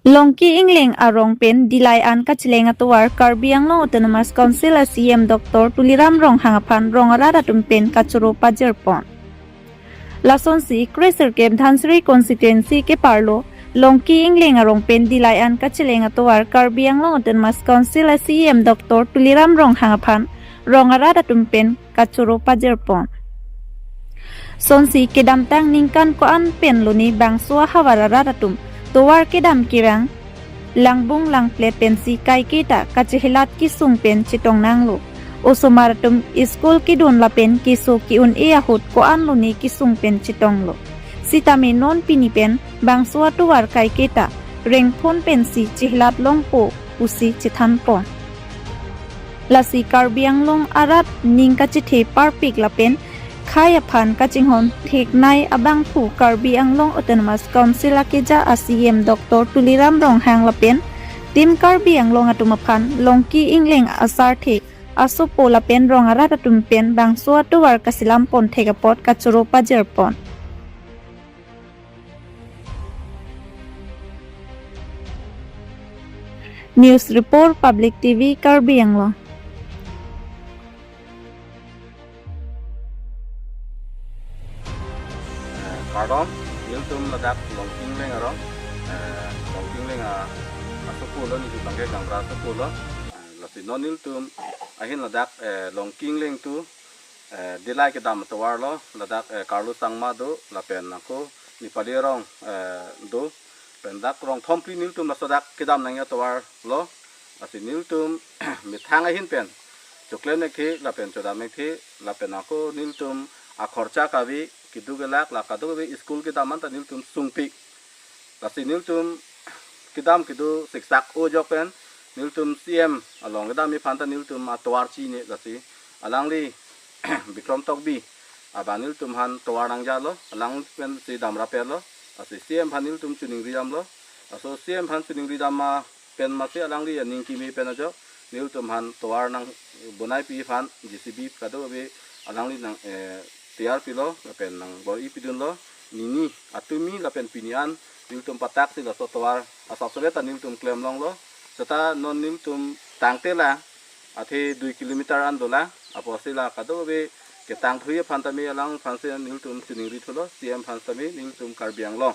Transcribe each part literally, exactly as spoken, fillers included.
Longki Engleng arong pen Dillai an kacheleng atovar Karbi Anglong Autonomous Council a C E M Doctor Tuliram Ronghang aphan rong arat atum pen kachoro pajirpon. Lasonsi kre sirkep Dhansiri constituency keparlo Longki Engleng arong pen Dillai an kacheleng atovar Karbi Anglong Autonomous Council a C E M Doctor Tuliram Ronghang aphan rong arat atum pen kachoro pajirpon. Sonsi kedamtang ningkan ko-an pen loni bangso ahavar arat atum tovar kedam kevang langbung langplet pensi kaiketa kachehelat kesung pen chetong nanglo. Osomar atum school kedun lapen keso ke-un-e ahut ko-an loni kesung pen chetonglo. Sitame non pini pen bangso atovar kaiketa rengphon pensi chehelat longpo pusi chethanpon. Lasi Karbi Anglong arat ning kachethe parpik lapen khei aphan kachinghon theknei abangphu Karbi Anglong Autonomous Council akeja a C E M Doctor Tuliram Ronghang lapen Team Karbi Anglong atum aphan Longki Engleng asarthe asopo lapen rong arat atum pen bangso atovar kasilampon thek apot kachoro pajirpon. News Report, Public T V, Karbi Anglong. Eh, kardom, nelitum ladak Longki Engleng arong, eh, Longki Engleng a, asopo lo, nelitum bangke Gaonbura asopo lo. Eh, lasi non nelitum ahin ladak, eh, Longki Engleng tu, eh, Dillai kedam atovar lo, ladak, eh, Carlos Sangma do, lapen ako Nepali arong, eh, do, pen dak rong thomphli nelitum laso dak kedam nangji atovar lo, lasi nelitum methang ahin pen choklem nangji lapen chodam nangji, lapen ako nelitum akhorcha kave, keduk kelak, la kadokave school kedam anta nelitum sungpik. Lasi nelitum kedam kedo siksak o ajok pen nelitum C M along kedamji aphan ta nelitum atovar chini, lasi alangli Bikram Tokbi abang nelitum aphan tovar nangjalo, alang pensi damrap lo, lasi C M aphan nelitum choningri damlo. Laso C M aphan choningri dam ma pen masi alangli aning keme pen ajok nelitum aphan tovar nangbonai pi aphan J C B kadokave alangli nang, eh, tiyar pilo lapen nangbor-i pidunlo. Nini atumi lapen pini an nelitum pataksi laso tovar asapsole ta nelitum klem longlo. Seta non nelitum tangte lang, athe dui kilometer an dolang, apotsi la kadokave ketang thui aphan tame alang aphansi nelitum choningri thulo, C M aphan tame nelitum Karbi Anglong,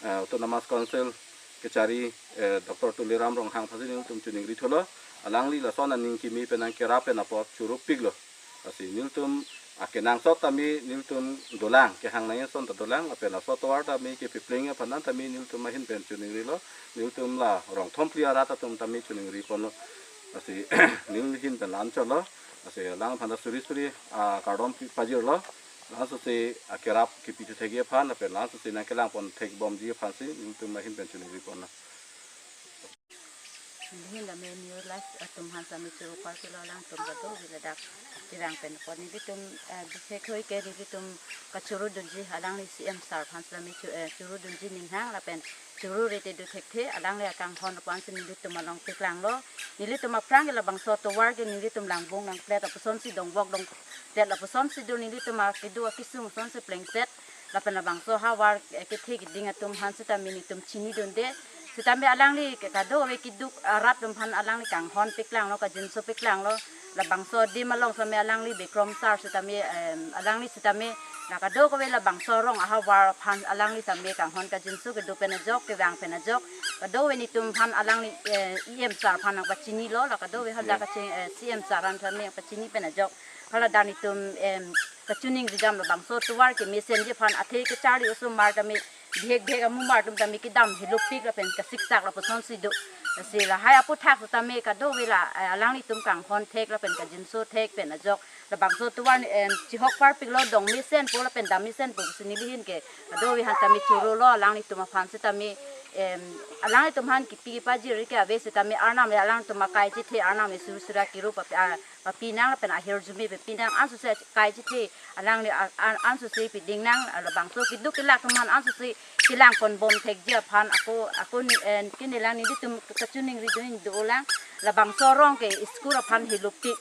eh, Autonomous Council kachari, eh, Doctor Tuliram Ronghang aphansi nelitum choningri thulo. Alangli lason aning keme pen nangkerap pen apot choro piklo. Lasi nelitum akenangsot tame nelitum dolang, kehang nangji ason ta dolang, lapen laso tovar tame kepipling aphan an tame nelitum ahin pen choningrilo, nelitum la rong thomphli arat atum tame choningri ponlo. Lasi neli ahin pen la-an cholo, lasi alang aphan ta suri suri, ah, kardom pi-, pajirlo, langsose akerap kepi thu thekji aphan, lapen langsose nangkelang pon thekbomji aphansi nelitum ahin pen choningri ponlo. Nelihin tame New Life atum aphan tame choro parpiklo, alangtum kadokave ladak kevang pen apot nelitum, eh, bisek hoi ke nelitum kachoro dunji, alangli C M sir aphan tame cho-, eh, choro dunji ninghang lapen choro rete do thekthe, alangli akanghon aphansi nelitum along peklanglo. Nelitum aphrang ke labangso tovar ke nelitum langbung langplet apusonsi dongbok dongplet apusonsi do, nelitum akedo akesung asonsi plengset. Lapen labangso ahavar, eh, kethe keding atum aphan sitame nelitum chinidunde. Sitame alangli ke kadokave keduk arat atum aphan alangli kanghon peklanglo, kajinso peklanglo. Labangso adim along sitame alangli Bikram sir sitame, em, alangli sitame la kadokave labangso arong ahavar aphan alangli sitame kanghon kajinso kedo pen ajok, kevang pen ajok, kadokave nelitum aphan alangli, eh, E M sir aphan nangpachinilo, la kadokave hala, yeah, kachi-, eh, C M sir aphan sitame pachini pen ajok. Hala dan nelitum, em, kachoningri dam labangso tovar kemesenji aphan, athe kacharli osomar tame bihek bihek amumar atum tame kedam helopik lapen kasiksak lapusonsi do. Lasi lahai aphuthak sitame kadokave la, eh, alanglitum kanghon thek lapen kajinso thek pen ajok labangso tovar, em, chihok parpiklo, dong mesenpo lapen dam mesenpo pusi nelihin ke kadokave aphan tame chorolo, alanglitum aphan sitame, em, alanglitum aphan kipi kipajir ke ave sitame arnam le alanglitum akai chethe, arnam le suri sura kiru papi, ah, papi nang lapen ahirjume papi nang, ansose kai chethe alangli a-, a-, ansose piding nang, labangso keduk kelak atum aphan ansose kelang ponbom thekji aphan ako, ako ne, eh, kene lang nelitum kachoningri dun dolang, labangso arong ke school aphan helopik,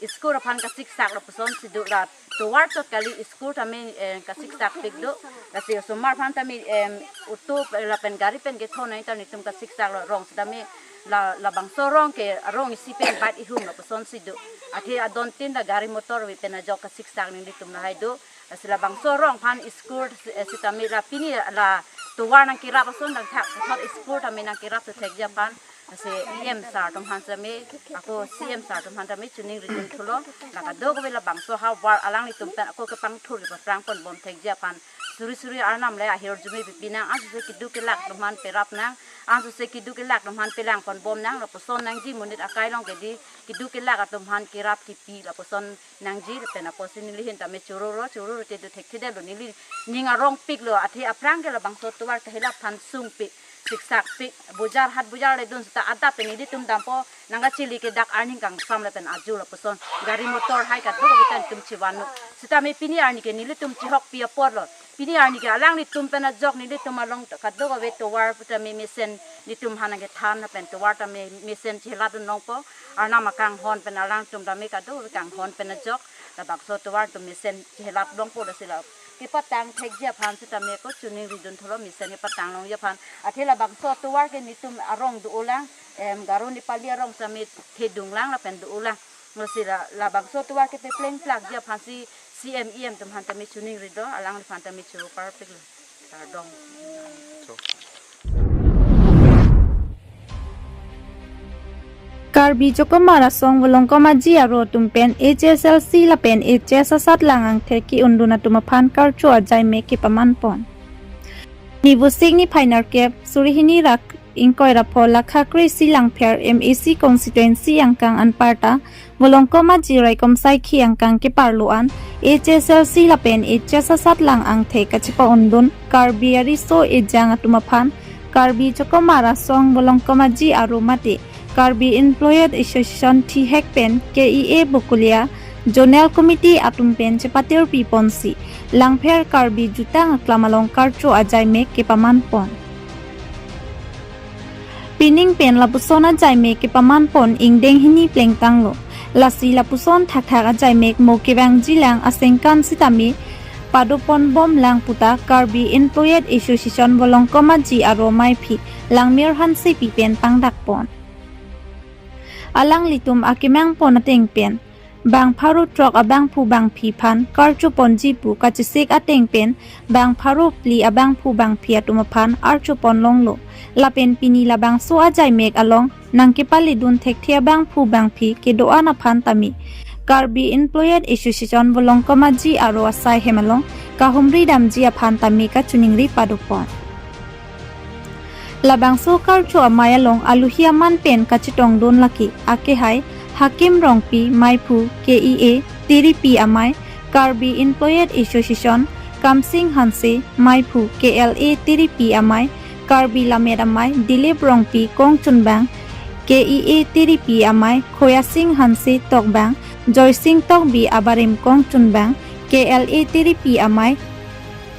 school aphan kasiksak lapusonsi do, la tovar chot kali, school tame, eh, kasiksak pik do. Lasi osomar aphan tame, em, auto lapen gari pen ketho nangji ta nelitum kasiksak lo, rong sitame la, labangso rong ke arong isi pen bat ihum lapuson si do. Athe adon tin ta gari motor ave pen ajok kasiksak nelitum lahai do. Lasi labangso rong aphan school, eh, sitame la pini la tovar nangkerap ason nangthak puthot school tame nangkerap thu thekji aphan. Lasi E M sir atum aphan tame, ako C M sir atum aphan tame choningri dun thulo. La kadokave labangso havar alanglitum pen ako kepangthur kepaphrang ponbom thekji aphan suri suri Arnam le ahirjume pipi nang, ansose keduk kelak atum aphan perap nang, ansose keduk kelak atum aphan pelang ponbom nang, lapuson nangji, monit akai along ke dei keduk kelak atum aphan kerap kepi lapuson nangji. Pen apotsi neli ahin tame chororo chororo te do thekthedetlo, neli ning arong piklo, athe aphrang ke labangso tovar kahilap aphan sungpik, siksak pik, bojar hat bojar ledun seta adap pen nelitum dampo, nangkachili ke dak arni kangsam lapen ajo lapuson gari motor hai kadokave ta nelitum chevan lo. Sitame pini arni ke nelitum chehokpi apotlo. Pini arni ke alanglitum pen ajok nelitum along kadokave tovar tame mesen nelitum aphan nangkethan lapen tovar tame mesen chelat dun longpo. Arnam akanghon pen alangtum tame kadokave kanghon pen ajok labangso tovar atum mesen chelat longpo, lasi la kepatang thekji aphan sitame ako choningri dun thulo, mesen kepatang longji aphan. Athe labangso tovar ke nelitum arong do-olang, em, Garo Nepali arong sitame thedung lang lapen do-olang. Lasi la, labangso tovar ke pepleng plakji aphansi C M E M atum aphan tame choningri do, alangliphan tame choro parpiklo. Kardom. Karbi Chokomar Asong Volongkom Aji aro atum pen H S L C lapen H S asatlang angthek ke-undun atum aphan karcho ajaimek kepaman pon. Nibusik ni phainer kep, suri hini ra ingkoi ra pho, lakha kre-isi Langpher M A C constituency angkang anparta Volongkom Aji raikom saikhi angkang keparlo an H S L C lapen H S asatlang angthek kachepa-undun Karbi ariso ejang atum aphan Karbi Chokomar Asong Volongkom Aji aro mate Karbi Employees Association thihek pen K E A Bokolia Zonal Committee atum pen chepatirpi ponsi Langpher Karbi Jutang Aklam along karcho ajaimek kepaman pon. Pining pen lapuson ajaimek kepaman pon ingdeng hini plengtanglo. Lasi lapuson thakthak ajaimek mo kevangji lang asengkan sitame pado ponbom lang puta Karbi Employees Association Volongkom Aji aro maiphi Langmir Hansepi pen pangdak pon. Alanglitum akemang pon ateng pen bang pharo throk abangphu bangphi aphan karcho ponji pu kachesik ateng pen bang pharo phli abangphu bangphi atum aphan archo pon longlo. Lapen pini labangso ajaimek along nangkepaledun thekthe abangphu bangphi kedo-an aphan tame Karbi Employees Association Volongkom Aji aro asai hem along kahumri damji aphan tame kachoningri pado pon. Labangso karcho amei along alohi aman pen kachetongdun lake akehai Hakim Rongpi, maiphu K E A Tiripi amei, Karbi Employees Association, Kamsing Hanse, maiphu K L A Tiripi amei, Karbi Lammet amei Dilip Rongpi kongchunbang, K E A Tiripi amei Khoyasing Hanse tokbang, Joysing Tokbi abarim kongchunbang, K L A Tiripi amei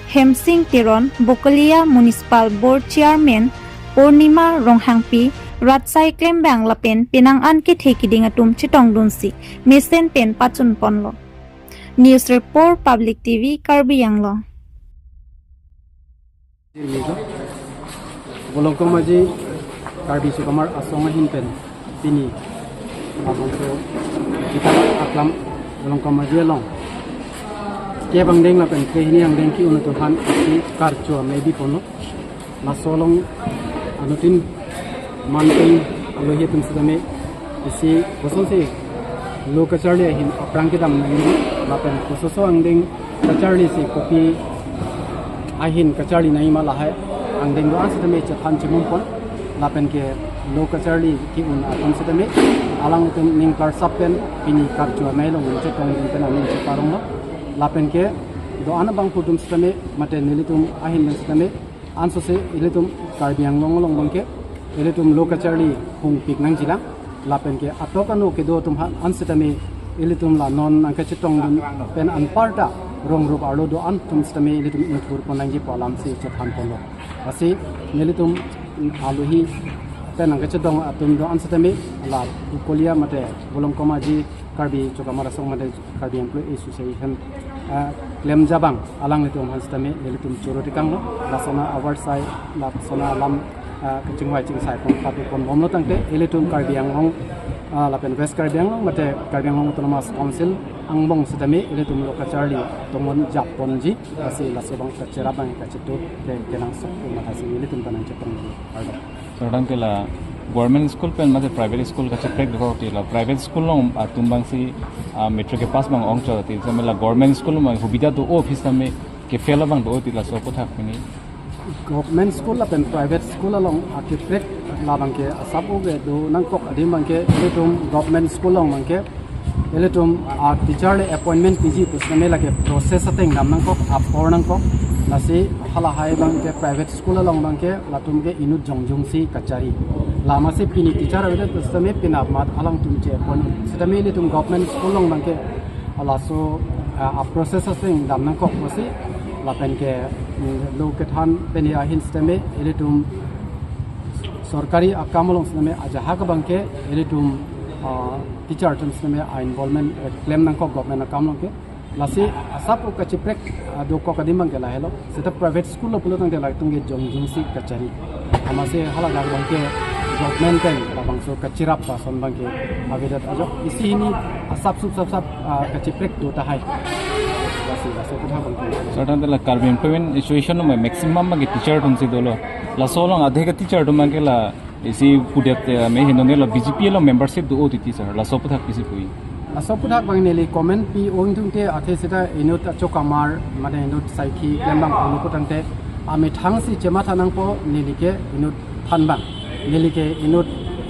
Hemsing Teron, Bokolia Municipal Board Chairman Purnima Ronghangpi, rat sai klembang lapen penang an kethe kiding atum chetongdunsi mesen pen pachun ponlo. News Report, Public T V, Karbi Anglong. Volongkom Aji Karbi Chokomar Asong ahin pen pini labangso Jutang Aklam Volongkom Aji along kep angdeng lapen kre hini angdeng ke-un atum aphan isi karcho amei bi ponlo. Laso along anuttin manpeng alohi atum sitame isi kosonsi lo kacharli ahin aphrang kedam nangji lapen kososo angdeng kacharli si kopi ahin kacharli nangji ma lahai angdeng do-an sitame chethan chimum pon. Lapen ke lo kacharli ke-un atum sitame alangtum ning klarsap pen pini karcho amei along chetongdun pen aning cheparonglo. Lapen ke do-an abangphu atum sitame mate nelitum ahin pen sitame ansose ilitum Karbi Anglong along abangke ilitum lo kacharli hungpik nangjilang. Lapen ke atok anu kedo atum aphan an sitame ilitum la non nangkachetongdun pen anparta rong rup arlo do-an atum sitame ilitum ingthur pon nangji pu alamsi chethan ponlo. Lasi nelitum alohi pen nangkachetong atum do-an sitame la Bokolia mate Volongkom Aji Karbi Chokamar Asong mate Karbi Employee Association, ah, klemjabang alanglitum aphan sitame nelitum choro tekanglo. Lason a-award asai, lason alam, ah, kachingvai chingsai pon patu pon bomlo tangte, ilitum Karbi Anglong, ah, lapen West Karbi Anglong mate Karbi Anglong Autonomous Council angbong sitame ilitum lo kacharli tongon japponji, lasi laso abang kacherap abang kachetu ke kenangsot mathasi ilitum ta nangchetongji. Kardom. Sir, tangte la government school pen mate private school kacheprek dokok ti la private school along atum abangsi, ah, matric kepass abang ongchot ti, same la government school along hubidha do-o aphi sitame ke-fail abang do-o ti, laso aputhak pini. Government school lapen private school along akeprek labang ke asap ove do nangkok adim abang ke ilitum government school along abang ke ilitum a-teacher le appointment piji pusitame lake process ateng dam nangkok, apor nangkok. Lasi halahai abang ke private school along abang ke latum ke inut jongjungsi kachari. Lasi pini teacher avedet pusitame penap mat alangtum che-appoint. Sitame ilitum government school along abang ke laso, ah, a-process ateng dam nangkok pusi lapen ke, mm, lo kethan pini ahin sitame ilitum sorkari akam along sitame ajahak abang ke ilitum, ah, teacher atum sitame a-involvement, eh, klem nangkok government akam along ke. Lasi asap o kacheprek, ah, dokok adim abang ke lahelo. Seta private school lo pulo tangte latum ke jongjungsi kachari. Amatsi hala abang ke government pen labangso kacherap ason abang ke avedet ajok. Isi hini asap sup sap sap, ah, kacheprek do tahai. Lasi, laso aputhak abang ke. Sir, tangte la Karbi Employment Association along maximum abang ke teacher atumsi dolo. Laso along adhe ke teacher atum abang ke la isi pudet, eh, me hinone lo B J P along membership do-o titi sir. Laso aputhak pisi puji. Laso aputhak abang neli comment pi-ong tangte athe seta inut achokamar mane inut saikhi klembang pulo putangte amethangsi chematha nangpo neli ke inut thanbang. Neli ke inut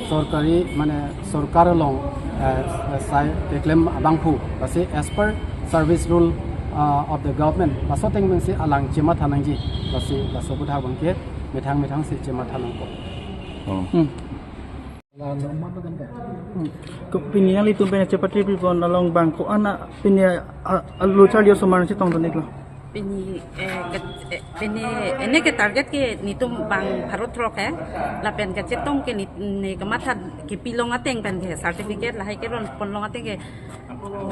sorkari mane sorkar along, eh, sai keklem abangphu. Lasi as per service rule, ah, of the government. Laso ateng abangsi alang chematha nangji. Lasi laso aputhak abang ke methang methangsi chematha nangpo. Oh. Hmm. Hmm. Ko pini nanglitum pen chepate pipon along abang ko-an a pini a, a, a lo charli osomar chetongdun-iklo? Pini, eh, ke, eh, pini, ene ke target ke netum bang pharo throk he, lapen kachetong ke ne, ne kamatha kepilong ateng pen ke certificate lahai keron ponlong ateng ke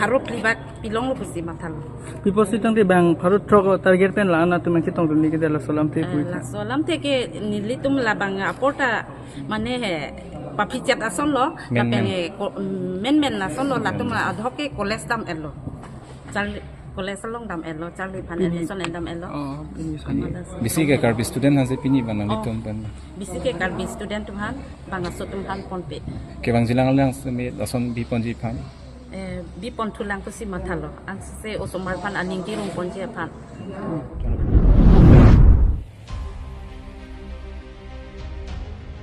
pharo phli bak pilonglo pusi mathalo. Pi apotsi tangte bang pharo throk target pen la-an atum chetongdun-ik ke laso alamthe, eh, puji? Laso alamthe ke nelitum labang apor ta mane he paphichat asonlo, men, lapen men. He ko-, men men asonlo, latum adhok ke college dam-etlo. Charli college along dam-etlo, charli aphan, hmm, admission en dam-etlo. Oh, ini sani. Mathasi. Bisi ke Karbi student aphansi pini bang, oh, nanglitum pen? Bisi ke Karbi student atum aphan, bang aso atum aphan ponpe. Kevangjilang lang semi lason biponji aphan? Eh, biponthulang pusi mathalo. Ansi osomar aphan aning kirung ponji aphan.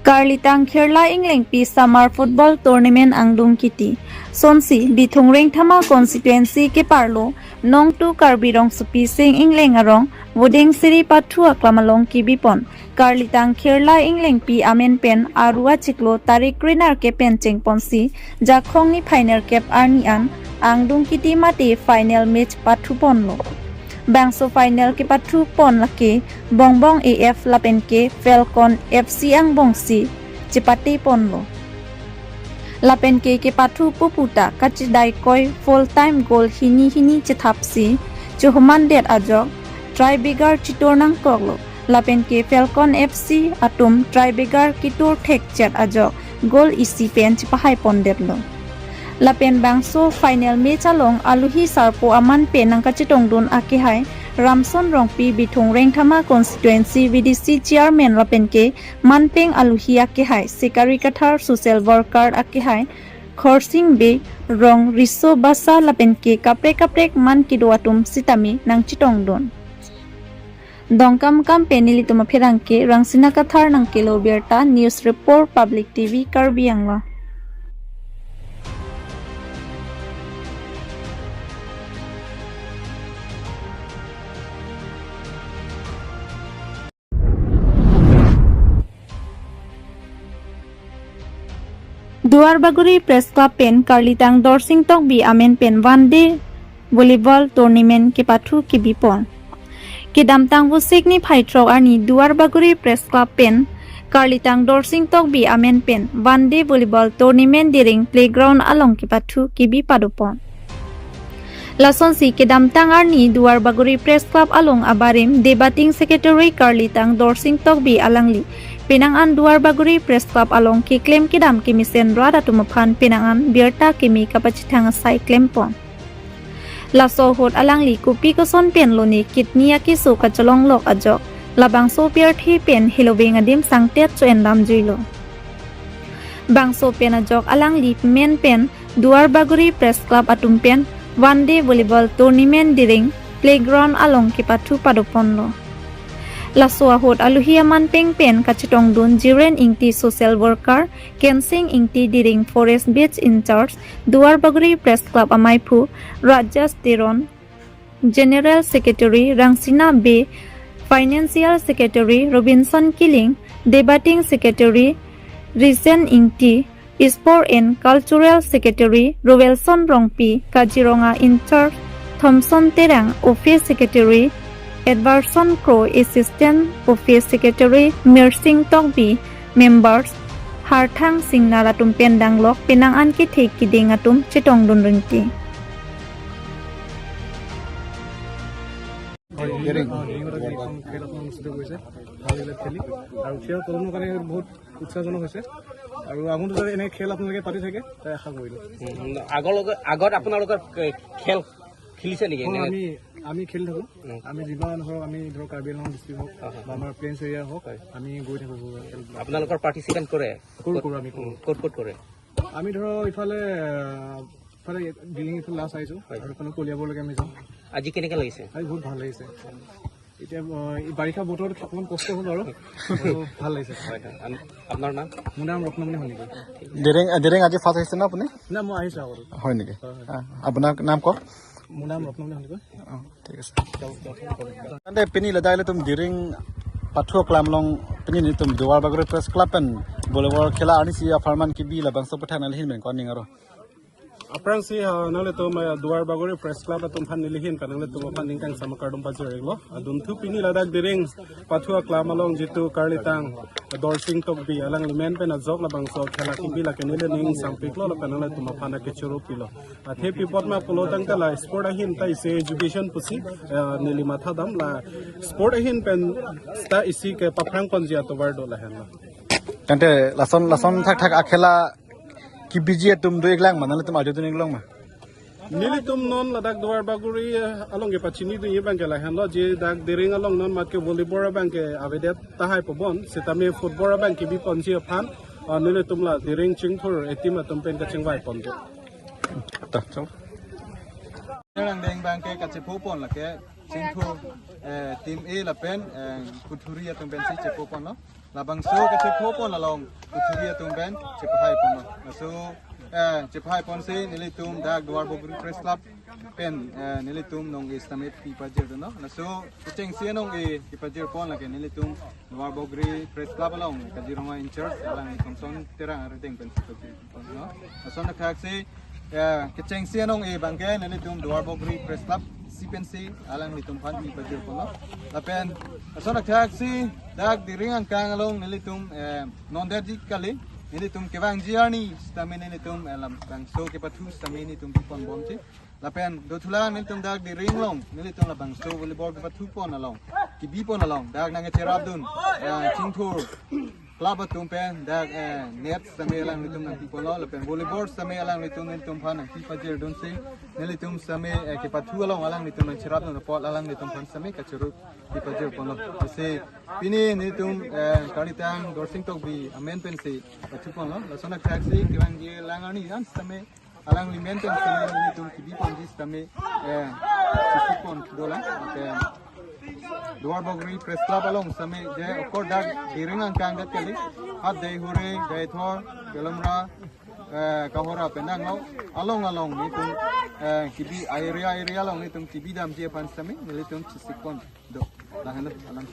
Karlitang Kherla Englengpi Summer Football Tournament angdeng kiti. Sonsi, Bithung Rengthama Constituency keparlo, Nongtu Karbi Rongsopi Sing Engleng arong, Vodeng Siri pathu aklam along kebipon. Karlitang Kherla Englengpi amen pen Arua chiklo tarik krenerkep pen chengponsi, Jakhong niphai nerkep arni an, angdeng kiti mate final match pathuponlo. Bangso final kepathupon lake, Bongbong A F lapen ke Falcon F C angbongsi, chepateponlo. Lapen ke kepathu puputa kachedai koi full time goal hini hini chethapsi, chehuman det ajok, tiebreaker chetur nangkoklo. Lapen ke Falcon F C atum tiebreaker ketur thekchet ajok goal isi pen chepahaipondetlo. Lapen bangso final match along aluhi sarpo aman pen nangkachetongdun akehai Ramson Rongpi Bithung Rengthama Constituency V D C Chairman lapen ke manpeng aluhi akehai Sikari Kathar social worker akehai Khorsing Bey, Rong Riso Basa lapen ke kaprek kaprek man kedo atum sitame nangchetongdun. Dongkamukam pen nelitum apherangke Rangsina Kathar nangkelo birta, News Report, Public T V, Karbi Anglong. Duarbagori Press Club pen Karlitang Dorsing Tokbi amen pen one day volleyball tournament kepathu kebipon. Kedamtang Vosik niphai throk arni Duarbagori Press Club pen Karlitang Dorsing Tokbi amen pen one day volleyball tournament Diring playground along kepathu kebi padopon. Lasonsi kedamtang arni Duarbagori Press Club along abarim Debating Secretary Karlitang Dorsing Tokbi alangli penang an Duarbagori Press Club along keklem kedam kemesen rat atum aphan penang an birta keme kapachethang asai klempon. Laso ahut alangli kopi koson pen lone kidney akeso kacholonglok ajok labangso pirthe pen heloving adim sangtet cho-en damjuilo. Bangso pen ajok alangli men pen Duarbagori Press Club atum pen one day volleyball tournament Diring playground along kepathu padoponlo. Laso ahut aluhi aman peng pen kachetongdun Jiren Ingti social worker, Kensing Ingti Diring forest beat in charge, Duarbagori Press Club amaiphu Rajesh Teron, General Secretary Rangsina Bey, Financial Secretary Robinson Killing, Debating Secretary Risen Ingti, Sport and Cultural Secretary Roelson Rongpi, Kaziranga in charge Thompson Terang, Office Secretary Edwardson Kro, Assistant Office Secretary Mirsing Tokbi, members Harthang Singnar atum pen danglok penang an kethe keding atum chetongdun ringti. হয়, হয়, হয়, হয়, হয়, হয়, খেল আপোনালোকে অনুষ্ঠিত কৰিছে, ভাল লাগিলে খেলি। আৰু খেল প্ৰথমৰ কাৰণে বহুত উৎসাহজনক হৈছে। আৰু আগন্তুক যাতে এনে খেল আপোনালোকে পাতি থাকে, তাই আশা কৰিলোঁ। উম, আগলৈকে, আগত আপোনালোকৰ খে-, খেল খেলিছে নেকি? হয়, এনে? আমি, আমি খেলি থাকোঁ। উম। আমি যিমান ধৰক, আমি ধৰক কাৰ্বি আংলং ডিষ্ট্ৰিক্ট হওক, হয়, হয়। বা আমাৰ প্লেইনছ এৰিয়া হওক, হয়। আমি গৈ থাকোঁ খেল। আপোনালোকৰ পাৰ্টিচিপেণ্ট কৰে? কৰোঁ, কৰোঁ, আমি কৰোঁ। উম, ক'ত ক'ত কৰে? আমি ধৰক ইফালে, আহ, ইফালে দিৰিং ইফালে লাষ্ট আহিছোঁ, হয়। আৰু ইফালে কলিয়াবৰলৈকে আমি যাওঁ। আজি কেনেকে লাগিছে? আজি বহুত ভাল লাগিছে। এতিয়া, আহ, এই বাৰিষা বতৰত অকণমান কষ্ট হ'ল আৰু, আৰু ভাল লাগিছে। হয়, হয়। আম-, আপোনাৰ নাম? মোৰ নাম ৰত্নমণি সন্দিকৈ। দিৰিং, দিৰিং আজি ফাৰ্ষ্ট আহিছে ন আপুনি? না, মই আহিছোঁ আগতে। হয় নেকি? হয়, হয়। আহ, আপোনাৰ নাম কওক। মোৰ নাম ৰত্নমণি সন্দিকৈ। অ, ঠিক আছে। তেন্তে pini ladak ilitum Diring pathu aklam along pini nelitum Duarbagori Press Club pen volleyball khela arnisi apharman kebi labangso aphuthak nangli ahin pen ko-an ning aro? Aphrangsi, ah, nanglitum, ah, Duarbagori Press Club atum aphan neli ahin pen nanglitum aphan ningkangsam akardom pajir-iklo. Adunthu pini ladak Diring pathu aklam along jitu Karlitang Dorsing Tokbi alangli men pen ajok labangso khela kebi lake neli ning sangpiklo lapen nanglitum aphan akechoro pilo. Athe pi apot ma pulo tangte la sport ahin ta isi education pusi, eh, neli mathadam la sport ahin pen ta isi kepaphrang ponji atovar do lahenlo. Tangte lason, lason thakthak akhela kebiji atum do-iklang ma, nanglitum arjudun-iklong ma? Nelitum non ladak Duarbagori, eh, along kepachinidunji abangke lahenlo, je dak Diring along non matke volleyball abangke avedet tahai pobom, sitame football abang kebi ponji aphan, ah, nelitum la Diring Chingthur a-team atum pen kachingvai pon do. Ta, chalo. Nangdeng abangke kachepho pon lake Chingthur, eh, team A lapen, eh, Kuthuri atum pensi chepho ponlo. Labangso kachepho pon along Kuthuri atum pen chepahai ponlo. Laso, eh, chepahai ponsi nelitum dak Duarbagori Press Club pen, eh, nelitum nong-e sitame pi pajirdunlo. Laso kechengsi anong-e kepajir pon lake nelitum Duarbagori Press Club along Kaziranga in charge alang Thompson Terang arideng pensi pajir ponlo. Lason thakthaksi, eh, kechengsi anong-e abangke nelitum Duarbagori Press Club si pensi alanglitum aphan pi pajir ponlo. Lapen lason thakthaksi dak Diring angkang along nelitum, eh, non derji kali, nelitum kevangji arni sitame nelitum, eh, labangso kepathu sitame nelitum pi ponbomji. Lapen dothulang nelitum dak Diring along nelitum labangso volleyball kepathu pon along, kebi pon along dak nangcherapdun, eh, Chingthur club atum pen dak, eh, net sitame alanglitum nangpi ponlo, lapen volleyball sitame alanglitum nelitum aphan nangpi pajirdunsi nelitum sitame, eh, kepathu along alanglitum nangcherapdun apot alanglitum aphan sitame kachoro pi pajir ponlo. Lasi pini nelitum, eh, Karlitang Dorsing Tokbi amen pensi pathu ponlo. Lason thakthaksi kevangji lang arni an sitame alangli men pen sitame nelitum kebi ponji sitame, eh, chesik pon dolang. Lapen Duarbagori Press Club along sitame je okor dak Diring angkang det kali, hat Dei Hure, Deithor, Kelamra, eh, Kahora pen nanglo, along along nelitum, eh, kebi area area along nelitum kebi damji aphan sitame nelitum chesik pon do. Lahenlo alam.